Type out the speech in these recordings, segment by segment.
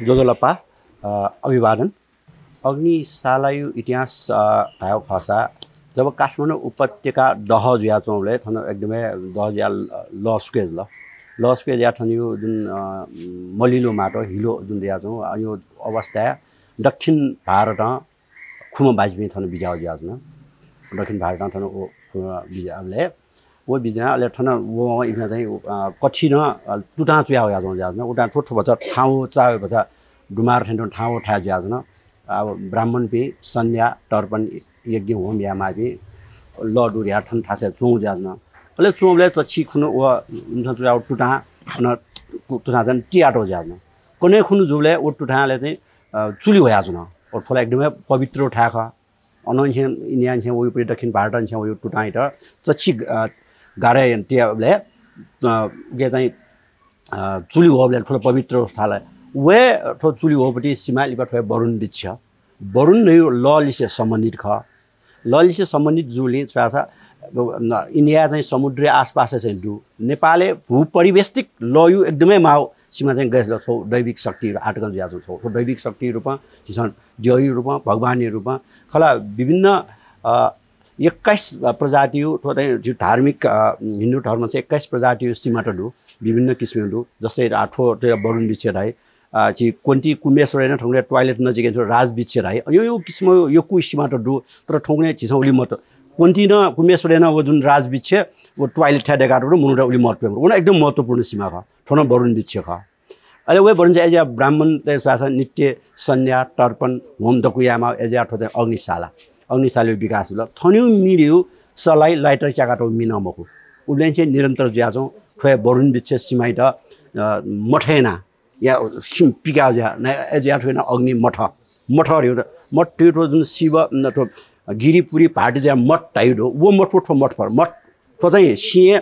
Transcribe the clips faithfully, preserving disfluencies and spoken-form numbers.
ज्वजलपा, अ, अभिवादन। अग्निशालायु इतिहास, अ, धायेगु खःसा, जब काठमाडौं उपत्यका दह जुयाच्वंबलय् थन एकदमै दह जुया ल-, लः सुके जुल। लः सुके जुया थनयु जुन, अ, मलिलो माटो, हिलो जुन जुयाच्वं, अ, यो अवस्थाय् दक्षिण भारतं खुम्ह बाज्यापिं थन बिज्याः जुयाच्वन। दक्षिण भारतं थन व खुम्ह बिज्याःबलय् व बिज्याः अले थन व इमिसं चाहिँ, अ, कथिनं, अ, तुतां चुया वयाच्वं जुयाच्वन। उतां थ्व थ्व भचा ठाउँ चावय् भचा दुमार थें तुं ठाउँ थाय् जुयाच्वन। अ, ब्राह्मणपिं संध्या, तर्पण, यज्ञ होम यायेमाःपिं लः दु धयाः थन थासय् च्वं जुयाच्वन। अले च्वंबलय् चच्छि खुन्हु व इमिसं चुया व तुतां अन तुतां चाहिँ तियातः जुयाच्वन। कन्हय् खुन्हु जूबलय् व तुतां अले चाहिँ, अ, चुलि ह्वयाच्वन। व थ्व ला एकदमै पवित्र थाय् खः। अनं छेँ इन्डियां छेँ वइपुरी दक्षिण भारतं छेँ वइ तुतांइत चच्छि, अ, गारय् तियाबलय्, अ, उके चाहिँ, अ, चुलि ह्वःबलय् थ्व ला पवित्र थाय्। वय् थ्व चुलि ह्वःपति सिमा लिपा थ्व हे वरुण वृक्ष। वरुण धयु लःलिसे सम्बन्धित खः। लःलिसे सम्बन्धित जूलिं छुरासा, अ, इन्डिया चाहिँ समुद्रया आसपासय् चाहिँ दु। नेपालय् भूपरिवेष्टित लःयु एकदमै माउ सिमा चाहिँ गय् छौ दैविक शक्ति आतकं जुयाच्वं छौ। थ्व दैविक शक्ति रूपं, झीसं द्यःयु रूपं, भगवानयु रूपं, खला विभिन्न, अ, एक्काइस प्रजातियु, थ्व चाहिँ झी धार्मिक, अ, हिन्दू धर्म चाहिँ एक्काइस प्रजातियु सिमात दु, विभिन्न किसिमयु दु। जस्तै आ थ्व, थ्व वरुण वृक्ष धाइ, अ, झी क्वन्ति कुम्बेश्वरय् नं थौंकन्हय् toilet नजिकै थ्व राजवृक्ष धाइ। अ, यो, यो किसिम यक्व सिमात दु, तर थौंकन्हय् झीसं उलि मत। क्वन्ति नं कुम्बेश्वरय् नं व जुन राजवृक्ष, व toilet थाय् दय्कातः मनूत उलि महत्त्व, व नं एकदम महत्त्वपूर्ण सिमा खः। थ्व नं वरुण वृक्ष खः। अले वय् वरुण वृक्ष अय्‌जुया ब्राह्मणतय् छुरासा नित्य संध्या, तर्पण, होम दक्व यायेमाः, अय्‌जुया थ्व चाहिँ अग्निशाला। अग्निशालायु विकास जुल। थनयु मियु सलाइ lighter च्याकातःगु मि नं मखु। उबलय् छेँ निरन्तर जुयाच्वं। थ्व हे वरुण वृक्ष सिमाइत, अ, मथय् याना या सिम पिकाः जुया, न, अय्‌जुया थ्व याना अग्नि मठ। मठ धयु त, मठ धयु थ्व जुन शिव, न, थ्व गिरिपुरी भाटी जुया मठ धायु दु, व मठ व थ्व मठ फर। मठ, थ्व चाहिँ सिं हे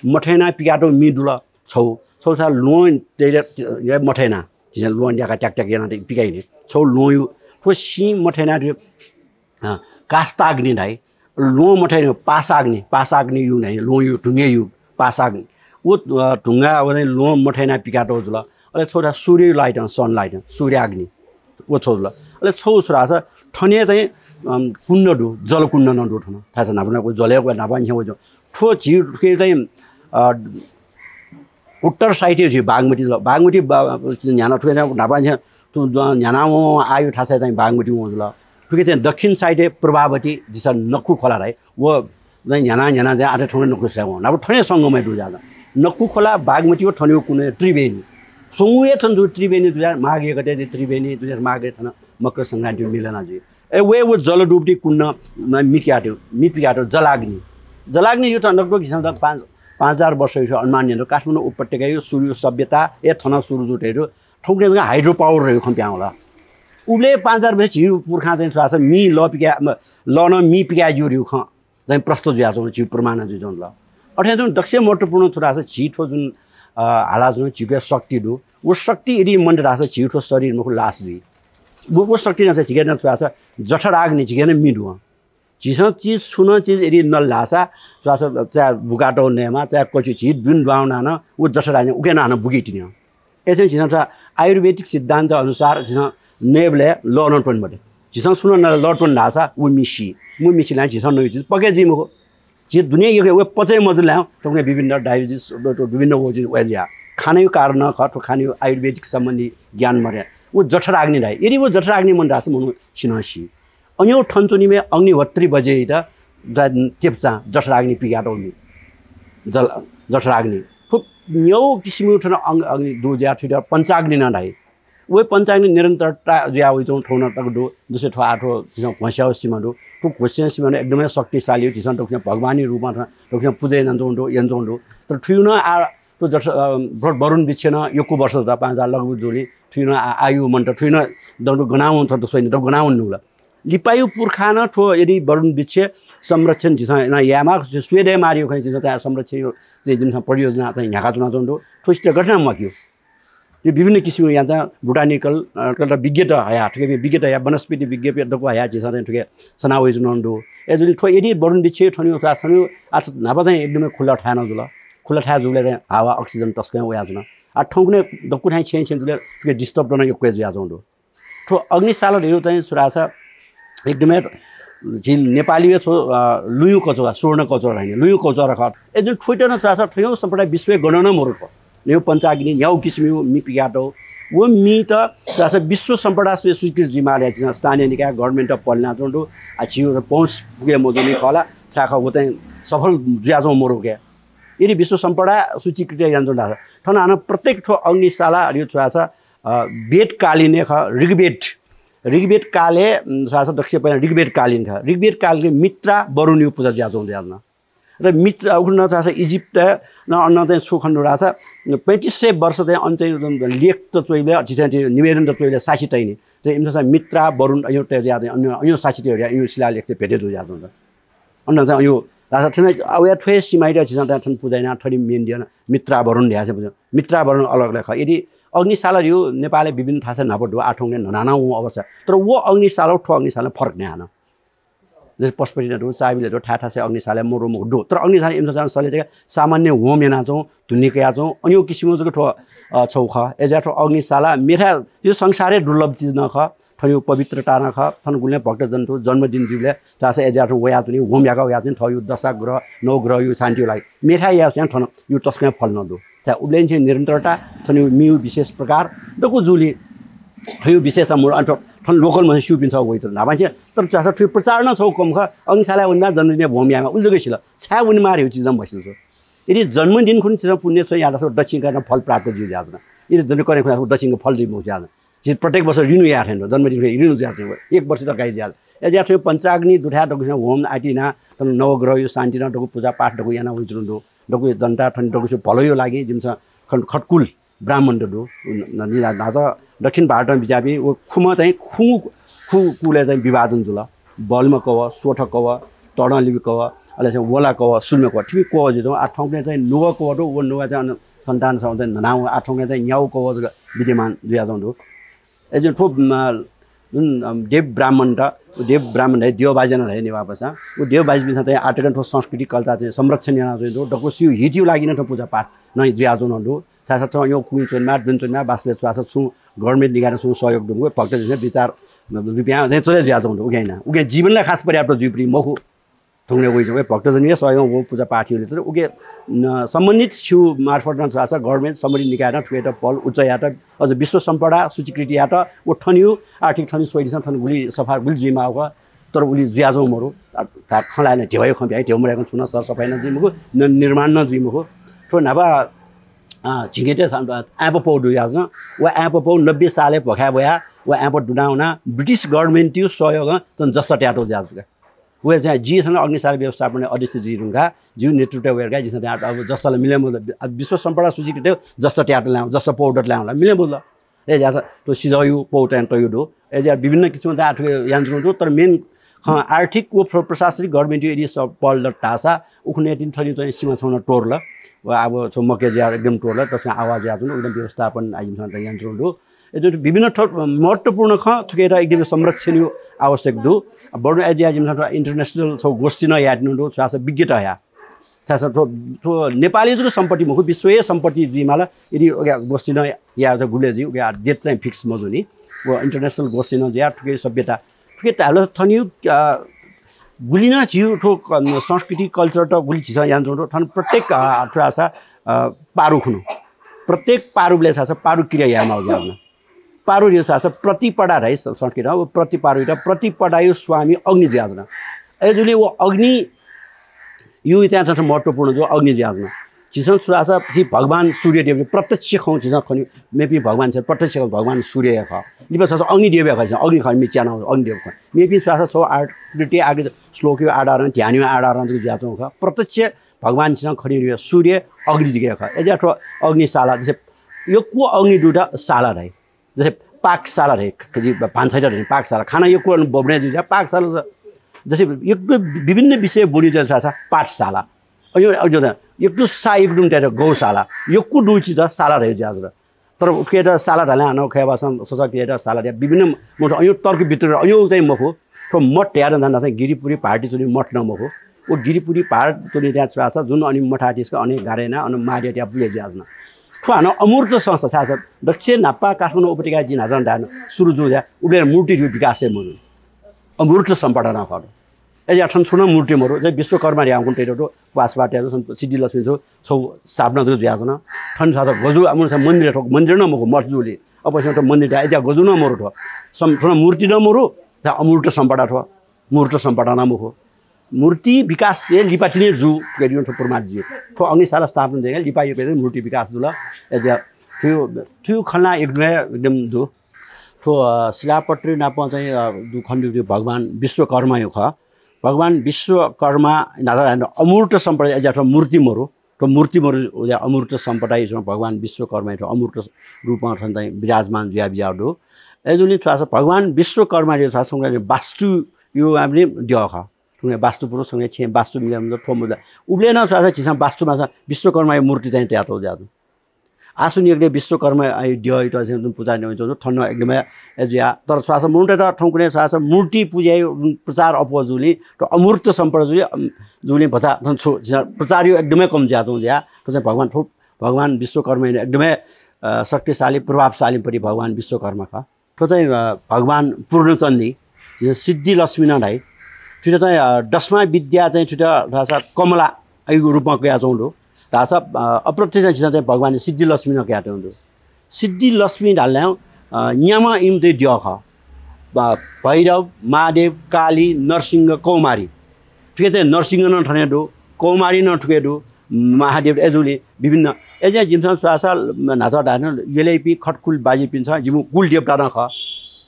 मथय् याना पिकातःगु मि दुल। छौ, छौ सा ल्वहं तेरे, या मथय् याना, झीसं ल्वहं ल्याका ट्याक ट्याक याना पिकाइने। छौ ल्वहंयु, थ्व सिं मथय् याना थ्व, अ, काष्ठाग्नि धाइ। ल्वहं मथय् याना पासाग्नि, पासाग्नियु धाइ, ल्वहंयु धुंगय्‌यु पासाग्नि। व, अ, धुंगा व चाहिँ ल्वहं मथय् याना पिकातःगु जुल। अले छौ सा सूर्ययु light, sunlight, सूर्याग्नि। व छौ जुल। अले छौ छुरासा थन हे चाहिँ, अम, कुण्ड दु, जलकुण्ड नं दु थन। थाय्‌सा न्हापा न्हापा जलय् व न्हापा न्ह्यः व जु। थ्व झी थुके चाहिँ, अ, उत्तर side-य् झी बागमती जुल। बागमती बा-, न्ह्याना थुके चाहिँ न्हापा न्ह्या-, थु द-, न्ह्याना वं आयु थासय् चाहिँ बागमती वं जुल। थुके चाहिँ दक्षिण side-य् प्रभावती, झीसं नक्खु खोला धाइ। व चाहिँ न्ह्याना न्ह्याना चाहिँ आथे थौंकन्हय् नक्खु सय् वं। न्हापा थन हे संगमय् दु जुया। नक्खु खोला, बागमती व थनयु कुनय् त्रिवेणी। स्वंगू हे थन जु त्रिवेणी जुया, माघ एक गते जि त्रिवेणी जुया, माघ एक गते थन मकर संक्रान्ति मिलन जुइ। ए, वय् व जल दुपति कुण्ड म-, मि पिकातःगु, मि पिकातःगु जलाग्नि। जलाग्नियु त नक्व किसिम त पाँच, पाँच हजार वर्ष यु अनुमान याना दु। काठमाडौं उपत्यकायु सुरुयु सभ्यता हे थन सुरु जूतय् दु। थौंकन्हय् जक hydro power धयु खँ पिहां वल। उबलय् पाँच हजार वर्ष झीयु पुर्खां चाहिँ छुरासा मि लः पिका, म, लः नं मि पिकाय् ज्यू धयु खँ चाहिँ प्रष्ट जुयाच्वं, झीयु प्रमाण जुयाच्वं ल। अथे जुन दक्व महत्त्वपूर्ण छुरासा झी थ्व जुन, अ, हाला जुन झीके शक्ति दु, व शक्ति यदि मन्त धासा झीयु थ्व शरीर मखु लास जुइ। व, व शक्ति नं झीके नं छुरासा जठराग्नि झीके नं मि दु। झीसं चिज, सुनं चिज यदि नल धासा, चाहे बुकातःगु नयेमाः, चाहे कचि, झी दुने दुहां वनाः नं व जठराग्नि उके नं हानं बुकी तिनि। अय्‌सां झीसं थ्व आयुर्वेदिक सिद्धान्त अनुसार झीसं नयेबलय् लः नं त्वने मते। झीसं सुनं नल लः त्वन धासा व मि सी। व मि सिलां झीसं नयु चिज पके जुइ मखु। झी दुने यक्व व पचे मजुल धायेवं, थुकथं विभिन्न diabetes, विभिन्न व जुइ वया जुया। खानायु कारण खः, थ्व खानायु आयुर्वेदिक सम्बन्धी ज्ञान मते। व जठराग्नि धाइ। यदि व जठराग्नि मन्त धासा मनू सिनं सी। अन यो थन च्वनीम्ह अग्निहोत्री बज्ययात ज-, तेपाचां जठराग्नि पिकातःगु मि। जल-, जठराग्नि। थ्व न्यौ किसिमयु थन अग्नि, अग्नि दु जुया थुइत पञ्चाग्नि नं धाइ। व पञ्चाग्नि निरन्तरता जुया वइच्वं थौं नं तक दु। जस्तै थ्व आः थ्व झीसं घ्वस्यायु सिमा दु। थ्व घ्वस्यायु सिमा नं एकदमै शक्तिशाली, झीसं दक्वसिनं भगवानयु रूपं थन दक्वसिनं पुजा यानाच्वं दु, यानाच्वं दु। तर थुयु नं आः थ्व जठ-, अ, वरुण वृक्ष नं यक्व वर्ष जुल, पाँच हजार लगभग जुलिं थुयु नं आ-, आयु मन्त, थुयु नं दक्व गनावं थन स्वइन, दक्व गनावं नुगल। लिपायु पुर्खां नं थ्व यदि वरुण वृक्ष संरक्षण झीसं याना यायेमाः, सुवेदय् मारियु खँ झीसं चाहिँ संरक्षण चाहिँ जिमिसं परियोजना चाहिँ न्ह्याकाच्वनाच्वं दु। थ्व सित गथे याना म्वाकियु। यो विभिन्न किसिमया चाहिँ botanical, अ, कल विज्ञत हया, थुके विज्ञत हया, वनस्पति विज्ञत दक्व हया झीसं चाहिँ थुके सना वइच्वनाच्वं दु। अय्‌जूगुलिं थ्व यदि वरुण वृक्ष थनयु, थनयु आः न्हापा चाहिँ एकदमै खुल्ला थाय् नं जुल। खुल्ला थाय् जूबलय् चाहिँ हावा oxygen तसकं वयाच्वन। आ थौंकन्हय् दक्व थाय् छेँय् छेँय् जुल, थुके disturb नं यक्व जुयाच्वंगु दु। थ्व अग्निशाला धइगु चाहिँ छु धाःसा एकदमै झी नेपालीया छु, अ, लुँयु कचौरा, स्वर्ण कचौरा धाइ नि, लुँयु कचौरा खः। अय् जुन थ्वइत नं छु धाःसा थ्व सम्पदा विश्वय् गनं नं मरु थ्व। न्यागू पञ्चाग्नि, न्यागू किसिमया मि पिकातःगु। व मित छु धाःसा विश्व सम्पदा स्वीकृति जुइ माःगु, झीसं स्थानीय निकाय, government-त पहल यानाच्वंगु दु। आ, झीगु पहुँच पुगे मजूनि खः ला, छाय् खः व चाहिँ सफल जुयाच्वंगु मरु के। यदि विश्व सम्पदा सूचीकृत यानाच्वंगु धाःसा, थन हानं प्रत्येक थ्व अग्निशाला धइगु छु धाःसा, अ, वेदकालीन हे खः, ऋग्वेद, ऋग्वेद कालय्, उम्, छु धाःसा दक्वसिबें पहिला ऋग्वेद कालीन खः। ऋग्वेद कालीन मित्रा वरुणया पुजा जुयाच्वंगु दु याना। र मित्र, उखुन्हु छु धाःसा इजिप्टय् नं अन चाहिँ छु खनेदु धाःसा पैँतिस सय वर्ष चाहिँ अन चाहिँ जुन लेखत च्वइबलय्, अथे चाहिँ त्यो निवेदनत च्वइबलय् साक्षी तइनि। चाहिँ इमिसं चाहिँ मित्रा वरुण अय् तया जुया चाहिँ अन, अन साक्षी तया जुया, अन शिलालेखत भेटे जुयाच्वंगु दु। अन चाहिँ अय् धाःसा थन, अ, वया थ्व हे सिमाइत झीसं चाहिँ थन पुजा याना, थन main दिया मित्रा वरुण धयासे पुजा। मित्रा वरुण अलग अलग खः। यदि अग्निशाला धइगु नेपालय् विभिन्न थासय् न्हापा दु, आ थौंकन्हय् न्हनानं वंगु अवस्था। तर व अग्निशाला, थ्व अग्निशाला फरक न्ह्याः हानं। जस्तै पशुपतिनाथ दु, चाबहिल दु, थाय् थासय् अग्निशाला मरु मखु दु। तर अग्निशाला इमिसं चाहिँ सले जक सामान्य होम यानाच्वंगु, धुनी कयाच्वंगु, अन्यू किसिमं जक थ्व, अ, छगू खः। अय् जुया थ्व अग्निशाला मेथाय् यो संसारय् दुर्लभ चिज नं खः। थनयू पवित्रता नं खः। थन गुलिं भक्तजन थ्व जन्मदिन जुइबलय् छु धाःसा अय् जुया थ्व वयाच्वनी, होम याका वयाच्वनी, थःयू दशा ग्रह, नवग्रहयू शान्तियू लागि। मेथाय् याःसां थन यू तसकं फल नं दु। थ्व उबलेंनिसें निरन्तरता, थनयू मियू विशेष प्रकार, दक्व जुलिं थनयू विशेषता मरु, अन थ्व, थन local मनुष्य स्यूपिन्सं वइत न्हापांनिसें, तर छु धाःसा थुइ प्रचार नं छगू कम खः, अग्निशालाय् वनेमाः, जन्मदिनय् होम यायेमाः, उलि जक सिल, छाय् वनेमाः धइगु चिज नं मसिल छु। यदि जन्मदिन खुन्हु छिसं पुण्य छु यात धाःसा दक्षिणा कयाः फल प्राप्त जुइ जुयाच्वन। यदि जन्मदिन कने खुन्हु दक्षिणा फल जुइ मखु जुयाच्वन। झी प्रत्येक वर्ष ऋण याये थें दु, जन्मदिन खुन्हु ऋण जुयाच्वन, एक वर्ष तक गाइ जुयाच्वन। अय् जुया थ्व पञ्चाग्नि दुथाय् दक्वसिनं होम आदि याना, थन नवग्रहयू शान्ति नं दक्व पूजापाठ दक्व याना वइच्वंगु दु। दक्व जनता थन दक्वसिनं भलयू लागि जिमिसं खन खटकुल ब्राह्मणत दु। न-, न-, न-, न्हाचः दक्षिण भारतं बिज्याःपिं व खुम्ह चाहिँ खुंगू खु-, कुलय् चाहिँ विभाजन जुल। बल्म कवः, सोथ कवः, तडंलिपि कवः, अले चाहिँ वला कवः, सुल्मे कवः, थुपिं कवः जुयाच्वंगु। आ थौंकन्हय् चाहिँ नुगः कवः दु, व नुगः चाहिँ अन सन्तान सन्तान न्हनावं, आ थौंकन्हय् चाहिँ न्यागू कवः जक विद्यमान जुयाच्वंगु दु। अय् जुन थ्व, म, जुन, अम, देव ब्राह्मणत, देव ब्राह्मण धाइ, देवबाजि नं धाइ नेवाः भाषां। व देवबाजिपिन्सं चाहिँ आः तकं थ्व संस्कृति culture चाहिँ संरक्षण यानाच्वंगु दु। दक्वसियु हितयु लागि नं थ्व पूजापाठ नं जुयाच्वंगु दु। थासय् थ्व अय् कुँइ च्वनेमाः, दुने च्वनेमाः, वास्तवय् छु धाःसा छुं government निकायं छुं सहयोग दु मखु, भक्तजनपिं विचार रुपियाँ चाहिँ चले जुयाच्वंगु दु। उकिं याना, उकिं जीवनलाइ खास पर्याप्त जुइपिं मखु। थौंकन्हय् वइच्वंगु भक्तजनया सहयोगं व पूजापाठ यायेत, उकिं, न, सम्बन्धित छियु मार्फत नं छु धाःसा government सम्बन्धित निकायं नं थुकियात पहल उच्च यायेत, अझ विश्व सम्पदा सूचीकृत यायेत, व थनयु आर्थिक थनयु स्वइदिसँ, थन गुलि सफा गुलि जुइमाःगु खः, तर उलि जुयाच्वंगु मरु। आ, खँ ल्हायेत नं ध्यबा हे खँ बिया, ध्यबा मदय्कं छुं नं सरसफाइ नं जुइ मखु, न, निर्माण नं जुइ मखु। थ्व न्हापा, आ, झिंकेत आँपा पौ दुयाच्वन, व आँपा पौ नब्बे सालय् भ्वखाय् ब्वयाः व आँपा दुना वनाः British government-यु सहयोगं थन जस्ता तयातःगु जुयाच्वन का। व चाहिँ जि थन अग्निशाला व्यवस्थापन अध्यक्ष जुइ धुंकाः, जिगु नेतृत्वय् वय्‌काः जिं थन अब जस्ता ला मिले मजुल। अब विश्व सम्पदा सूचीकृत जस्ता तयातल, जस्ता पौ दत ला मिले मजुल। अय् जुया थ्व सिजःयु पौ चाहिँ तयु दु। अय् जुया विभिन्न किसिमं चाहिँ आर्थिक यानाच्वंगु दु, तर main खँ आर्थिक व प्र-, प्रशासनिक government-यु यदि स-, पहल दत धाःसा उखुन्हु तिनि थनयु चाहिँ सीमा छुं नं त्वःतल। व अब छुं मक्य जुया एकदम त्वःतल, तसकं आवाज जुयाच्वंगु दु, एकदम व्यवस्थापन आः जिमिसं यानाच्वंगु दु। अय् जुन विभिन्न थ्व महत्त्वपूर्ण खँ थुकियात एकदम संरक्षणयु आवश्यक दु। बरु अय् जुया जिमिसं थ्व international छगू गोष्ठी नं यायेत्यनागु दु, छु धाःसा विज्ञत हया। छु धाःसा थ्व, थ्व नेपालयु जक सम्पत्ति मखु, विश्वय् सम्पत्ति जुइमाल। यदि उकिया गोष्ठी नं यायेत गुबलय् जुइ, उकिया date चाहिँ fix मजूनि। व international गोष्ठी नं जुया थुकिया सभ्यता, थुकिया धाःसा थनयु, अ, गुलि नं झीयु थ्व, अ, संस्कृति culture-त गुलि झीसं यानाच्वंगु दु, थन प्रत्येक, अ, छु धाःसा, अ, पारु खुन्हु, प्रत्येक पारुबलय् छु धाःसा पारु क्रिया यायेमाःगु जुयाच्वन। पारु धइगु छु धाःसा प्रतिपदा धाइ स-, संस्कृतय्, व प्रतिपारुइत प्रतिपदायु स्वामी अग्नि जुयाच्वन। अय्‌जूगुलिं व अग्नियु इतिहास थन महत्त्वपूर्ण जू, अग्नि जुयाच्वन। झीसं छु धाःसा झी भगवान सूर्यदेव प्रत्यक्ष खँ झीसं खनी, मेपिं भगवान छ प्रत्यक्ष खँ भगवान सूर्य हे खः। लिपा छु धाःसा अग्निदेव हे खः, झीसं अग्नि खः, मि च्याना अग्निदेव खः। मेपिं छु धाःसा छगू आकृति, आकृति श्लोकयु आधारं, ध्यानयु आधारं जक जुयाच्वंगु खः। प्रत्यक्ष भगवान झीसं खनी सूर्य अग्नि जक हे खः। अय् जुया थ्व अग्निशाला, जस्तै यक्व अग्नि दुत शाला धाइ। जस्तै पाकशाला धाइ, ख-, खजी भान्साइत धाइ पाकशाला। खाना यक्व अन ब्वने जुइ जुया पाकशाला। जस्तै यक्व विभिन्न विषय ब्वने जुइ जुया पाठशाला। अय्, अय् जुया यक्व सा यक्व दुने तयेत गौशाला। यक्व दु चिज शाला धाइ जुया जुल। तर उकियात शाला धाःलें हानं खय् भाषां ससः कियात शाला धाइ। विभिन्न मत अय् तर्क वितर्क अय् चाहिँ मखु। थ्व मठ धयात धाःसा गिरिपुरी पहाडति च्वनी मठ नं मखु। व गिरिपुरी पहाडति च्वनी धया छु धाःसा जुन अन मठाधीश अन गारे याना अन महाद्यः तया पुजा जुयाच्वन। थ्व हानं अमूर्त संस्था छाय् दक्ष न्हापा काठमाडौं उपत्यका जिं न्हाचः धायेन सुरु जू जुया, उबलय् मूर्ति धइगु विकास हे मजू। अमूर्त सम्पदा नं खः। अय्‌जुया थन छुं नं मूर्ति मरु। चाहिँ विश्वकर्मा धयागु कुन तयातःगु दु, वासपाट तयातःगु दु, सिद्धिलक्ष्मी छगू, छगू स्थापना जक जुयाच्वन। थन छाय् गजू, आः मुना छाय् मन्दिर, थ्व मन्दिर नं मखु, मठ जूगुलिं। अप्वःसिनं थ्व मन्दिर धाये, अय्‌जुया गजू नं मरु थ्व। सम-, थ्व नं मूर्ति नं मरु, छाय् अमूर्त सम्पदा थ्व। मूर्त सम्पदा नं मखु। मूर्ति विकास हे लिपा तिनि जू धइगु थ्व प्रमाण जुइ। थ्व अग्निशाला स्थापना जुइगु लिपा यक्व हे मूर्ति विकास जुल। अय्‌जुया थ्व, थ्व खँ ला एकदम, एकदम दु। थ्व, अ, शिलापत्र नाप चाहिँ, अ, दु खँ दु, दु भगवान विश्वकर्माया खः। भगवान विश्वकर्मा न्हाचः धायेन अमूर्त सम्पदा, अय्‌जुया थ्व मूर्ति मरु। थ्व मूर्ति मरु, उया अमूर्त सम्पदा हे छुं भगवान विश्वकर्माया थ्व अमूर्त रूपं थन चाहिँ विराजमान जुया बिज्याःगु दु। अय्‌जूगुलिं थ्व आः भगवान विश्वकर्माया छुं चाहिँ वास्तुया आः नि द्यः खः। छुं वास्तु पुरुष, छुं छेँ वास्तु मिले मजुल, थ्व मजुल। उबलय् नं छुं आः झीसं वास्तु माःसा विश्वकर्माया मूर्ति चाहिँ तयातःगु जुयाच्वन। आः सुं यक्व हे विश्वकर्माया द्यःयात चाहिँ पुजा यानाच्वंगु दु, थन नं एकदम हे जुया। तर छुं आः मनूतय्‌त थौंकन्हय् छुं आः मूर्ति पुजाया प्रचार अप्वः जूगुलिं, थ्व अमूर्त सम्पदा जूगुलिं, अम, जूगुलिं भचा थन छु, झीसं प्रचारया एकदम हे कम जुयाच्वंगु जुया। थ्व चाहिँ भगवान, थ्व भगवान विश्वकर्माया एकदम हे, अ, शक्तिशाली, प्रभावशाली पति भगवान विश्वकर्मा खः। थ्व चाहिँ, अ, भगवान पूर्णचण्डी, झीसं सिद्धिलक्ष्मी नं धाइ। थुइत चाहिँ, अ, दशमा विद्या चाहिँ थुइत धाःसा कमलाया रूपं कयाच्वंगु दु। धाःसा, अ, अप्रत्यक्ष झीसं चाहिँ भगवान सिद्धिलक्ष्मी नं कयाच्वंगु दु। सिद्धिलक्ष्मी धाल धाःसा, अ, न्याम्ह इमित द्यः खः। ब-, भैरव, महादेव, काली, नरसिंह, कौमारी। थुके चाहिँ नरसिंह नं थन हे दु, कौमारी नं थुके दु, महादेव, अय्‌जूगुलिं विभिन्न। अय्‌जुया जिमिसं छुं आः न्हाचः धायेन यलय्‌पिं खट्कुल बाज्यापिन्सं जिमिगु कुलदेवता नं खः।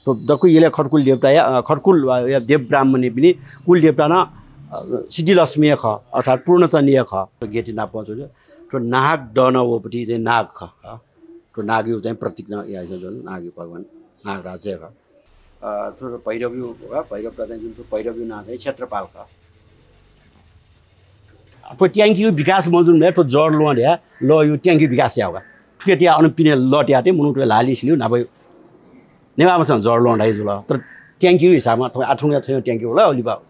थ्व दक्व यलय् खट्कुल देवताया, अ, खट्कुल, अ, या देव ब्राह्मणपिनि कुलदेवता नं, अ, सिद्धिलक्ष्मी हे खः, अर्थात् पूर्णचण्डी हे खः। गेटि नाप च्वंगु, थ्व नाग दँ नं वःपति चाहिँ नाग खः। थ्व नागया चाहिँ प्रतीक नं याइसं जुल, नागया भगवान नागराज हे खः। अ, थ्व भैरवया, भैरव त चाहिँ जुन थ्व भैरवया नां चाहिँ क्षेत्रपाल खः। थ्व ट्याङ्कीया विकास मजुल धाःसा थ्व जडल्वहं धया लःया ट्याङ्कीया विकास याः का। थुके तया अन पिने लः तया तये मनूतय्‌त ल्हाः लिसे ल्यू न्हापा। नेवाः भाषां जडल्वहं धाइ जुल। तर ट्याङ्कीया हिसाबं थ्व आः थौंया थौंया ट्याङ्की वल, लिपा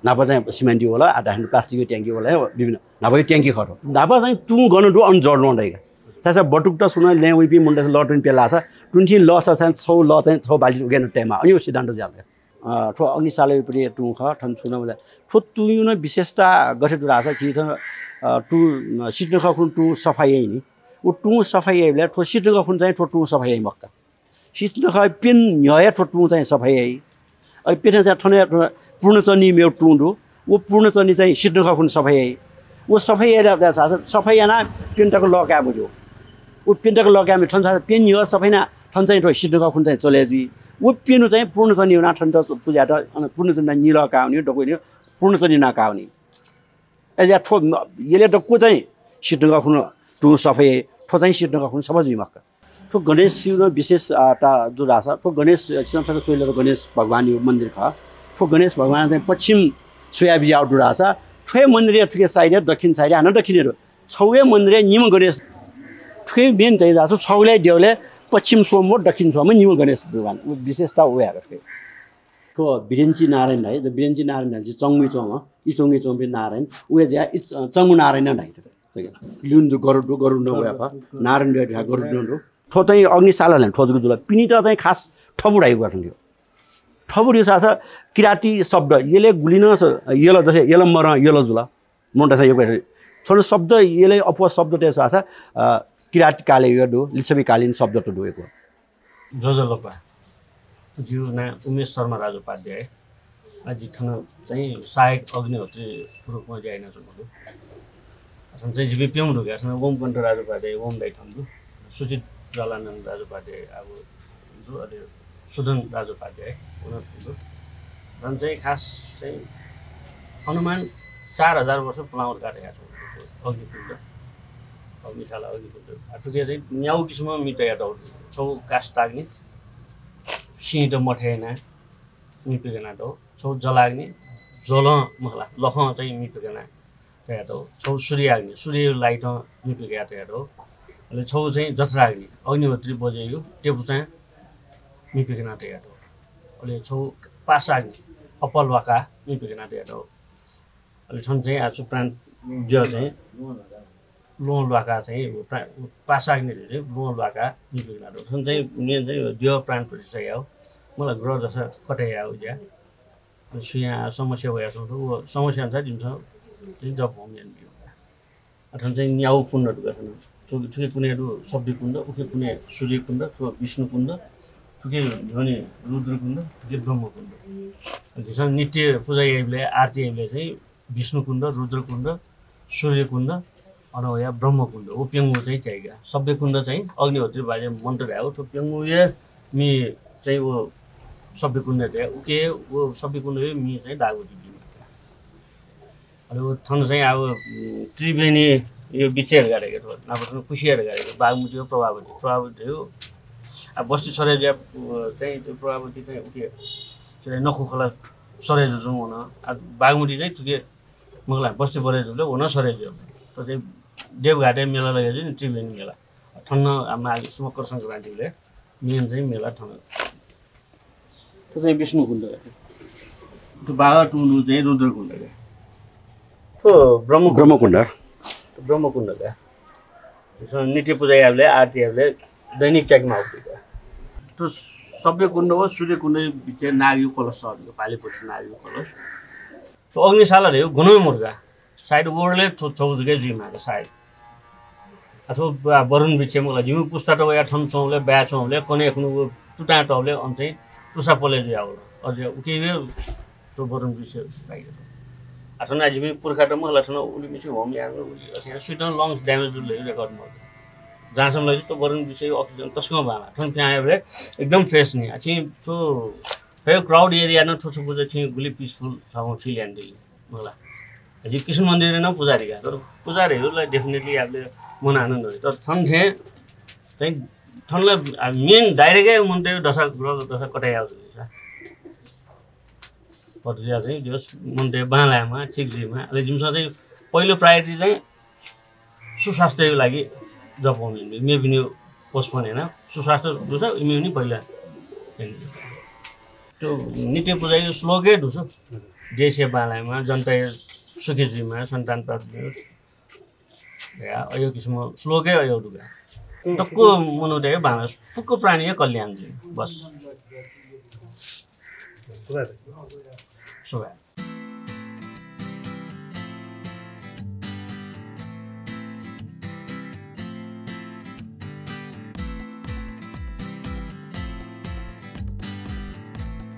न्हापा चाहिँ सिमेन्टया वल, आः धाःसा प्लास्टिकया ट्याङ्की वल, विभिन्न न्हापाया ट्याङ्की खः थ्व। न्हापा चाहिँ तुं गन दु अन जडल्वहं धाइ का। छाय्‌धाःसा बटुकत सुं नं लँय् वइपिं मनूतय्‌सं लः त्वने पिल धाःसा, तुं थें लःसा चाहिँ छगू लः चाहिँ छगू बाल्टी उघे नं तयेमाः, अन सिद्धान्त जुयाच्वन। अ, थ्व अग्निशालाया पति तुं खः, थन छुं नं मजुल। थ्व तुंया नं विशेषता गथे दु धाःसा झी थन, अ, तुं, अ, सित नखः खुन्हु तुं सफा याइ नि। व तुं सफा याइबलय् थ्व सित नखः खुन्हु चाहिँ थ्व तुं सफा याइ मखु का। सित नखःया प्यन्हु न्ह्यः हे थ्व तुं चाहिँ सफा याइ। अले प्यन्हु चाहिँ थन हे पूर्णचण्डी मेगु तुं दु। व पूर्णचण्डी चाहिँ सित नखः खुन्हु सफा याइ। व सफा याइ धाःसा सफा यानाः प्यन्हु तक लः काये मज्यू। व प्यन्हु तक लः काये मज्यू। थन छाय् प्यन्हु न्ह्यः सफा यानाः थन चाहिँ थ्व सित नखः खुन्हु चाहिँ चले जुइ। व प्यन्हु चाहिँ पूर्णचण्डी वनाः थन त पुजायात, अन पूर्णचण्डी नां निलः काः वनी, दक्व वनी, पूर्णचण्डी नां काः वनी। अय्‌जुया थ्व न-, यलय् दक्व चाहिँ सित नखः खुन्हु तुं सफा याइ, थ्व चाहिँ सित नखः खुन्हु सफा जुइ मखु का। थ्व गणेशया नं विशेष, अ, ता दु धाःसा, थ्व गणेश, अ, छिं थथे स्वयादिल, गणेश भगवानया मन्दिर खः। थ्व गणेश भगवान चाहिँ पश्चिम स्वयाः बिज्याःगु दु धाःसा, थ्व हे मन्दिरया थुके side-य्, दक्षिण side-य्, हानं दक्षिणय् दु। छगू हे मन्दिरय् निम्ह गणेश, थुके main चाहिँ धाःसा छगू हे देगलय् पश्चिम स्वम्ह, दक्षिण स्वम्ह निम्ह गणेश भगवान। व विशेषता व हे का थुके। थ्व बिरेन्ची नारायण धाइ, द बिरेन्ची नारायण धाइ, झी चंगुइ च्वंम्ह, ई चंगुइ च्वंपिं नारायण, व हे जुया ई च-, चंगु नारायण नं धाइ। ल्यूने दु, गरुड दु, गरुड नं वया खः, नारायण दु, गरुड नं दु। थ्व चाहिँ अग्निशाला ला थ्व जक जुल, पिनेत चाहिँ खास थबु धाइगु गथे थ्व। थबु धाःसा किराती शब्द, यलय् गुलि नं स-, यल जसे यल मरं यल जुल। मनूतय्‌सं यक्व हे थ्व शब्द, यलय् अप्वः शब्द तय् धाःसा, अ, किराती कालय् हे दु, लिच्छविकालीन शब्द त दु यक्व। ज्वजलपा। जिगु नां उमेश शर्मा राजोपाध्याय। आ, जि थन चाहिँ सहायक अग्निहोत्रीया रूपमा ज्या यानाच्वनागु दु। थन चाहिँ जिपिं प्यम्ह दु का, थन ओमकण्ठ राजोपाध्याय, ओम दाइ थन दु। सुजित ज्वालानन्द राजोपाध्याय आः दु, अले सुदन राजोपाध्याय, व नं थन दु। झन् चाहिँ खास चाहिँ अनुमान चार हजार वर्ष पुलांगु धकाः धयाच्वंगु दु अग्निकुण्ड, अग्निशाला अग्निकुण्ड। आ, थुके चाहिँ न्यागू किसिमं मि तयातःगु दु। छगू काष्ठाग्नि, सिंहित मथय् यानाः मि पिकयातःगु, छगू जलाग्नि, ज्वलं मखु ला, लखं चाहिँ मि पिकयाः तयातःगु, छगू सूर्याग्नि, सूर्यया light-ं मि पिकयाः तयातःगु, अले छगू चाहिँ जठराग्नि, अग्निहोत्री बज्रया टेपुचां मि पिकयाः तयातःगु, अले छगू पाशाग्नि, अपालवाका मि पिकयाः तयातःगु। अले थन चाहिँ आः छु प्राण द्यः चाहिँ ल्वहं ल्वाका चाहिँ पासाग्नि धइगु चाहिँ ल्वहं ल्वाका निकूगु याना दु। थन चाहिँ मेन चाहिँ द्यः प्राण प्रतिष्ठा याउ, मला ग्रह दशा कथं याउ ज्या। सुया समस्या वया छौँ, व समस्या अनुसार जिमिसं चाहिँ जप होम याना बिउ। अथन चाहिँ न्याउ कुण्ड दुगा थन। थुके कुने दु सभ्य कुण्ड, उके कुने सूर्य कुण्ड, थ्व विष्णु कुण्ड, थुके ध्वनि रुद्र कुण्ड, थुके ब्रह्म कुण्ड। झीसं नित्य पूजा याइबले, आरती याइबले चाहिँ विष्णु कुण्ड, रुद्र कुण्ड, सूर्य कुण्ड, अन वया ब्रह्म कुण्ड, व प्यंगू चाहिँ त्याइगा। सभ्य कुण्ड चाहिँ अग्निहोत्री बाजे मन्त्र धायेगु, थ्व प्यंगू हे मि चाहिँ व सभ्य कुण्ड धायेगु, उके व सभ्य कुण्ड हे मि चाहिँ दागवती बिमा। अले व थन चाहिँ अब, उम्, त्रिवेणी यो बिचय् धकाः धाइगु थ्व, नाप थन कुसिया धकाः धाइगु, बागमती हो, प्रभावती, प्रभावती हो। आ बस्ती सरे ज्या, अ, चाहिँ त्यो प्रभावती चाहिँ उके चाहिँ नखु खला सरे जुजुं वन। आ बागमती चाहिँ थुके मखला बस्ती बरे जुले वन सरे ज्या। त चाहिँ देवघाटे मेला लगे जुन त्रिवेणी मेला। थन आ माघ मकर संक्रान्ति ले मेन चाहिँ मेला थन। थ्व चाहिँ विष्णु कुण्ड। थ्व बाघ तुं दु चाहिँ रुद्र कुण्ड का। थ्व ब्रह्म ब्रह्म कुण्ड। थ्व ब्रह्म कुण्ड का। थ्व नित्य पूजा याबले, आरती याबले, दैनिक च्याकि माउ का। थ्व सभ्य कुण्ड व सूर्य कुण्ड बिचे नागयु कलश छ, पालिपति नागयु कलश। थ्व अग्निशाला धयो गुणवे मुर्गा। सायद world ले थ्व छौ जगे जुइमाका सायद। अथवा बा-, वरुण बिचे मला जिमि पुस्ता त वया थन चौले, बया चौले, कने खुनु व तुता तौले अन चाहिँ तुसा पले जुयावल। अझ उके वे तो वरुण बिचे लागे। अथवा जिमि पुर्खा त मला थन उलि मिसे होम यान उलि अथवा स्वीटन lungs damage जुल record मल। जहाँसम्म लगे तो वरुण बिचे oxygen तस्कं बाला। थन प्यां याबले एकदम fresh नि। अथि तो हे crowd area न थो थो बुझे थि गुलि peaceful थाउ feel यान दिली। होला। अझ कृष्ण मन्दिर नं पुजारी का, तर पुजारीहरूलाई definitely आफूले मन आनन्द हुन्छ। तर थन थें चाहिँ थनलाई आ, main direct-ै मन त दशा ग्रह दशा कतै आउँछ। पटुया चाहिँ जस मन त बाँलायमा, ठिक जुइमा। अले जिमिसं चाहिँ पहिलो priority चाहिँ सुस्वास्थ्यको लागि जप होम याना। मेपिनि postpone याना। सुस्वास्थ्य दुसा इम्युनि पहिला। त्यो नित्य पूजाको श्लोकै दुसा। देशे बाँलायमा, जनताया सुखी जुइमा, सन्तान प्राप्त जुइमा। या, अयो किसिम श्लोकै अयो दुगा। तक्को मनूतय् बाँला, फुक्क प्राणीया कल्याण जुइ। बस। सुभाय्।